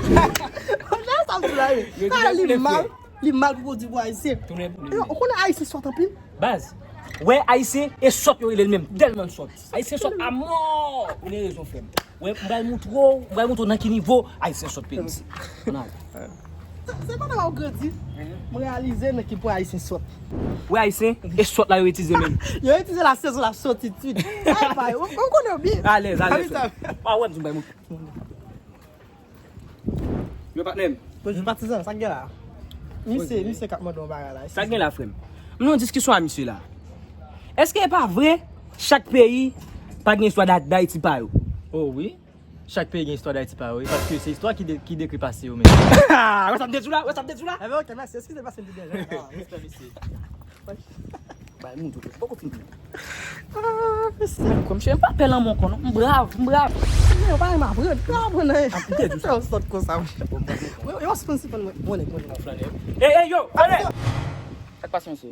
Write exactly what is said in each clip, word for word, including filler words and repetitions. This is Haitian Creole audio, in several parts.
Sa m di la, wi. Yo, li mal, li mal pou pwodui pou Ayisyen. Yo, ou konnen Ayisyen sòt anpil? Baz, wè Ayisyen e sòt yo rele l menm, tèlman l sòt. Ayisyen sòt amò! Ou gen rezon, frè m. Wè, m pral moutre w, m pral moutre w nan ki nivo Ayisyen sòt peyi isit. Ann ale. Se, se pandan w ap grandi, m reyalize nan ki pwen Ayisyen sòt. Wè Ayisyen, e sòt la yo itilize menm. Yo itilize la sezon la sòti twit. Ay, bay, ou, ou konnen w byen. Alèz, alèz. Pa wè m di m bay moun. Yo, patnè m. Bonjou, patizan, sa k gen la? Misye, misye k ap mande yon bagay la. Sa k gen la, frè m? M nan yon diskisyon a misye la. Èske e pa vre, chak peyi pa gen istwa Da-, Dayiti pa yo? Oh wi. Chak peyi gen istwa Dayiti pa yo, wi, paske se istwa ki de-, ki dekri pase yo menm. Wè sa m te di w la? Wè sa m te di w la? Enben, ok, mèsi. Eskize m paske m te deranje w. Non, respè, mesye. Bay moun tou, poko fin. Ah, mesye. Kòm chè, m pa pè lanmò ankò, non. M brav, m brav. Men, yo pa renmen aprann. Yo aprann anyen. Ah, m te di w sa. Fè yon sòt konsa, monchè. Yo, yo, sponsor mwen. Bon, nèg, bon, nèg. Ey, ey, yo, ale! Sa k pase, mesye?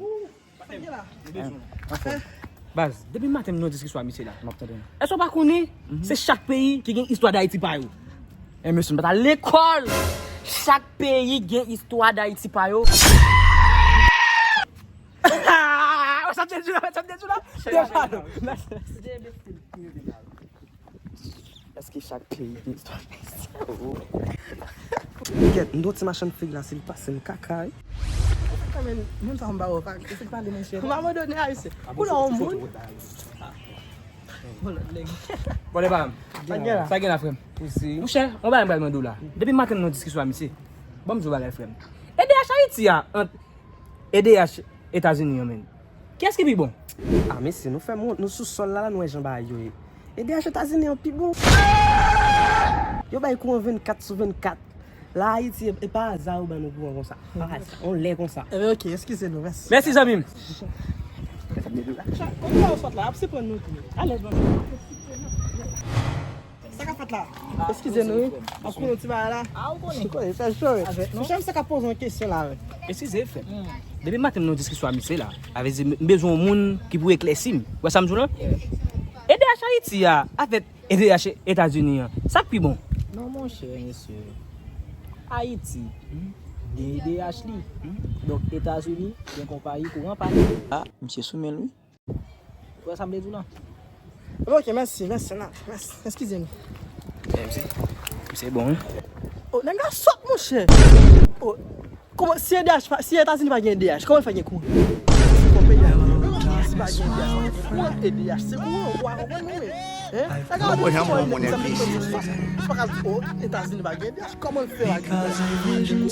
Anfòm. Baz, depi maten m nan diskisyon a misye la. M ap tande. Èske w pa konnen se chak peyi ki gen istwa Dayiti pa yo? E mesye, m pa t al lekòl. Chak peyi gen istwa Dayiti pa yo. Sa m te di la, sa m te di la. Èske chak peyi gen istwa? Kèt, m do ti machann fig la, si l pase m kaka, wi. Ou fèk kanmenm, menm sa m ba ou, pa, ou fèk pale, monchè. M abandone Ayisyen. Kou la yon moun. Bon, lòt nèg. Bon, lè pa m. Sa gen la? Sa gen la, frè m? Monchè, yon bagay m pral mande w la. Depi maten m nan diskisyon a misye. Ban m di w bagay, frè m. E D H Ayiti a, ant E D H Etazini an menm. Kiyès ki pi bon? Ah, mesye, nou fè m wont, nou sou sòl la, la, nou wè jan bagay yo ye. E D H Etazini an pi bon. Yo bay kouran vennkat sou vennkat. La Ayiti, e, e pa aza yo ban nou kouran konsa. Pa aza, yon lè konsa. Enben, ok, eskize nou, mèsi. Mèsi, zanmi m. Kote w sot la, ap siprann nou tou. Alèz, manmi. Sa k ap fèt la? Eskize nou, wi. Ap konnen ti bagay la. Ah, ou konnen. Ou konnen, fè cho, wi. Avèk nou. Monchè, m se ka poze yon kesyon la, wi. Eskize, frè m. Depi maten m nan diskisyon a misye la. Avè di, m bezwen yon moun ki pou eklèsi m. Ou wè sa m di w la? E D H Ayiti a, avèk E D H Etazini an. Sa k pi bon? Non, monchè, mesye. Ayiti gen E D H li. Donk, Etazini gen konpayi kouran pa li. Ah, misye sou men l, wi. Ou wè sa m te di w lan? Ok, mèsi, mèsi, nan, mèsi. Eskize nou. Eh, misye, misye bon, wi. Oh, nèg la sòt, monchè. Oh, kòman, si E D H pa, si Etazini pa gen E D H, kòman l fè gen kouran? Si yon peyi a, si pa gen E D H, pa gen kouran. E D H, se kouran, ou pa konprann mwen, men. Hein? Nèg la di kouran, nèg la di kouran. Ou pa ka di, oh, Etazini pa gen E D H, kòman l fè la gen E D H?